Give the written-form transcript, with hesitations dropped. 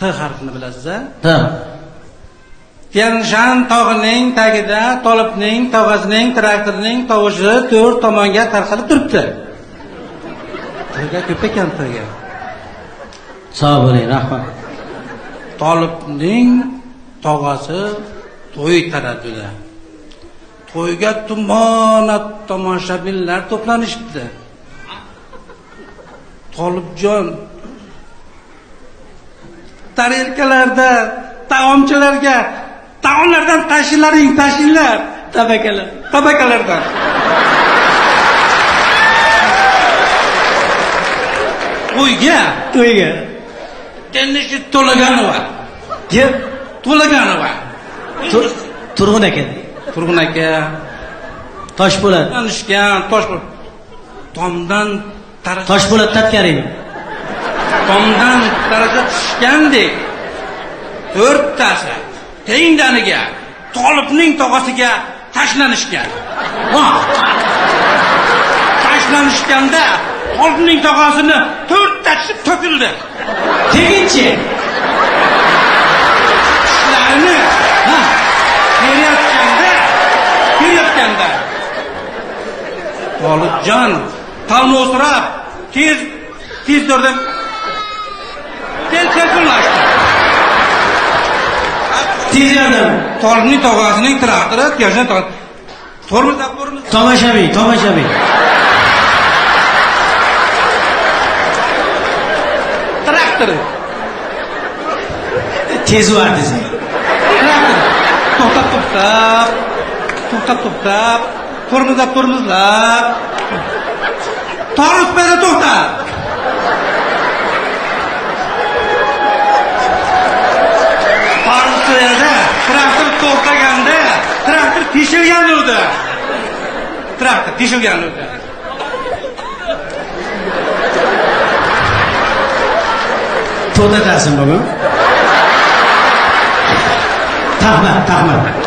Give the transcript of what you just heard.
T harfini bilasiz a? T. Tyanshan tog'ining tagida Tolibning tog'asining traktorining tovushi to'rt tomonga tarqalib turibdi. Tga ko'p ekan Tga. Sog' bo'ling, rahmat. Tolibning tog'asi to'y taraddudi. To'yga tumonat tomoshabinlar to'planishibdi. Tolibjon tarelkalarda taomchilarga taomlardan tashilaring, tashinglar. Tabakalar. Tabakalardan. To'yga To'yga. Tennishi To'laganova. Kim? To'laganova. Turg'un aka. Turg'un aka Toshpo'lat. tanishgan tosh tomdan taraza Toshpo'lat Tatkarimi. Tomdan taraza tushgandek to'rttasi tengdaniga Tolibning tog'asiga tashlanishgan. Tashlanishganda Tolibning tog'asini to'rttasi to'kildi. Teginchi. Tishlarini Ha. berayotganda Tolibjon talmovsirab tez tez yordam tez telefonlashdi. Tez yordam. Tolibning tog'asining traktori Tyanshan tog'asi tormozlab tormoz Tomoshabin, tomoshabin. Traktori Tez var desa. Traktor to'xtab to'xtab to'xtab to'xtab tormozlab tormozlab Torospada to'xtab. Torospada traktor to'xtaganda traktor teshilgan edi. Traktor teshilgan edi. To'xtatarsin bugun. Taxmat, taxmat.